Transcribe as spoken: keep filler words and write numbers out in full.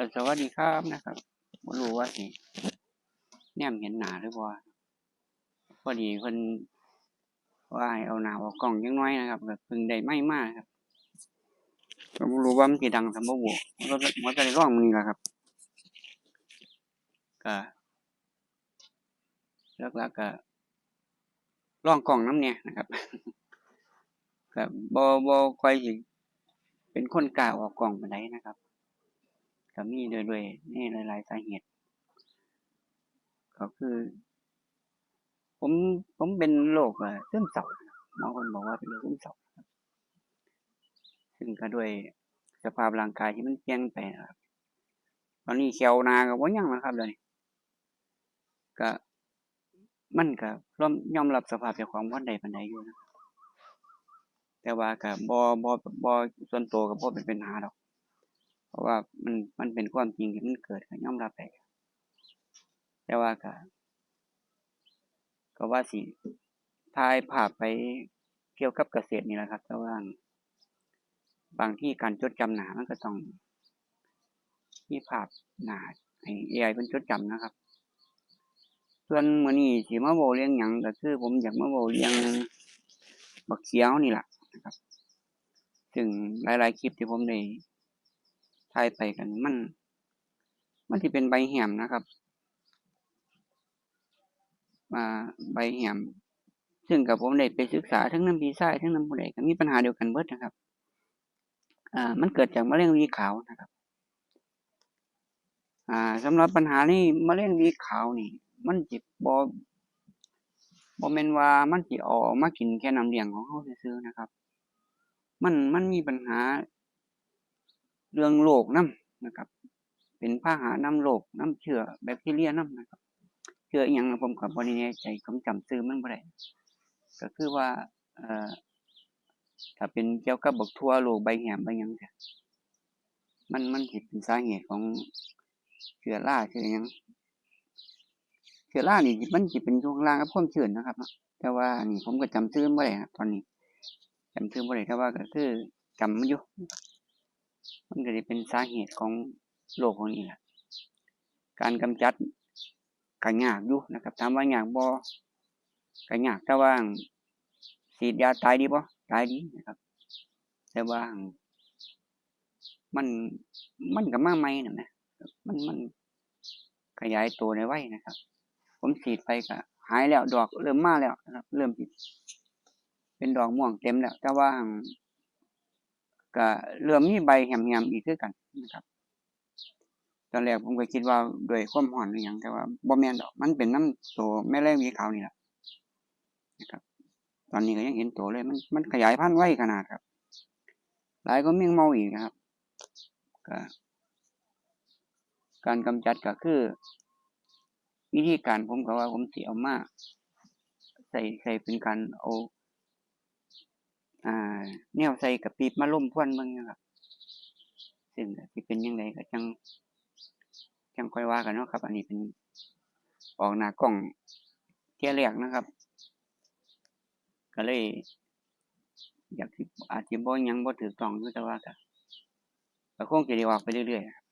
ก็สวัสดีครับนะครับ บ่รู้ว่าสิแนมเห็นหน้าหรือบ่ พอดีเพิ่นว่าให้เอาหน้าออกกล้องจักหน่อยนะครับ ก็เพิ่งได้ไมค์มาครับ ก็บ่รู้ว่ามันสิดังส่ำบ่บุ มันก็ มันก็ได้ลองมื้อนี้ล่ะครับ ก็หลักๆ ก็ลองกล้องนำแหน่นะครับ ก็บ่ บ่ค่อยสิเป็นคนกล้าออกกล้องปานใดนะครับ ก็มีด้วย ด้วยในหลายๆ สาเหตุ ก็คือ ผม ผมเป็นโรค เอ่อ ซึมเศร้า บางคนบอกว่าเป็นโรคซึมเศร้า ซึ่งก็ด้วยสภาพร่างกายที่มันเปลี่ยนไปนะครับ ตอนนี้แข้วหน้าก็บ่ยังแล้วครับ เดี๋ยวนี้ ก็ มันก็ยอม ยอมรับสภาพเจ้าของบ่ได้ปานใดอยู่นะ แต่ว่าก็บ่ บ่ บ่ ส่วนตัวก็บ่เป็นปัญหาดอก เพราะว่ามัน มันเป็นความจริงที่มันเกิด ก็ยอมรับได้ แต่ว่าก็ ก็ว่าสิถ่ายภาพไปเกี่ยวกับเกษตรนี่แหละครับ แต่ว่าบางทีการจดจำหน้ามันก็ต้องมีภาพหน้าให้ เอไอ เพิ่นจดจำนะครับ ส่วนมื้อนี้สิมาเว้าเรื่องหยัง ก็คือผมอยากมาเว้าเรื่องบักเขียวนี่ล่ะนะครับ ซึ่งหลายๆ คลิปที่ผมได้ถ่ายไปกัน มัน มันสิเป็นใบแหมนะครับ อ่า ใบแหม ซึ่งก็ผมได้ไปศึกษาทั้งนำพี่ชายทั้งนำผู้ใดก็มีปัญหาเดียวกันเบิดนะครับ อ่า มันเกิดจากมะเร็งหวีขาวนะครับ อ่า สำหรับปัญหานี้มะเร็งหวีขาวนี่ มันสิบ่ บ่แม่นว่ามันสิเอาออกมากินแค่น้ำเลี้ยงของเราซื่อๆ นะครับ มัน มันมีปัญหาเรื่องโรคนำนะครับ เป็นพาหะนำโรคนำเชื้อแบคทีเรียนำนะครับ เชื้ออิหยังผมก็บ่ได้แน่ใจ ผมจำชื่อมันบ่ได้ ก็คือว่า เอ่อ ถ้าเป็นเกี่ยวกับบักถั่ว โรคใบแหมใบหยังซี้ มัน มันสิเป็นสาเหตุของเชื้อรา เชื้อหยัง เชื้อรานี่มันสิเป็นอยู่ข้างล่างกับความชื้นนะครับเนาะ แต่ว่าอันนี้ผมก็จำชื่อมันบ่ได้ครับ ตอนนี้จำชื่อบ่ได้ แต่ว่าก็คือจำมันอยู่ มันก็สิเป็นสาเหตุของโรคพวกนี้ล่ะ การกำจัดก็ยากอยู่นะครับ ถามว่ายากบ่ ก็ยาก แต่ว่าฉีดยาตายดีบ่ ตายดีนะครับ แต่ว่ามัน มันก็มาใหม่นั่นนะ มัน มันขยายตัวได้ไวนะครับ ผมฉีดไปก็หายแล้ว ดอกเริ่มมาแล้วนะครับ เริ่มสิเป็นดอกม่วงเต็มแล้ว แต่ว่าก็เริ่มมีใบแหมๆ อีกคือกันนะครับ ตอนแรกผมก็คิดว่าด้วยความร้อนหรือหยัง แต่ว่าบ่แม่นดอก มันเป็นนำตัวแมลงหวีขาวนี่ล่ะนะครับ ตอนนี้ก็ยังเห็นตัวเลย มัน มันขยายพันธุ์ไวขนาดครับ หลายกว่าแมงเม่าอีกนะครับ ก็ การกำจัดก็คือ วิธีการผมก็ว่าผมสิเอามาใส่ ใส่เป็นการเอา อ่า แนวใส่กะปีบมาลมควันเบิ่งนะครับ ซึ่งก็สิเป็นจั่งใดก็จั่ง จั่งค่อยว่ากันเนาะครับ อันนี้เป็นออกหน้ากล้องเทื่อแรกนะครับ ก็เลย อยากสิ อาจสิบ่หยังบ่ถูกต้องอยู่ แต่ว่าก็ ก็คงสิได้ออกไปเรื่อยๆ ครับ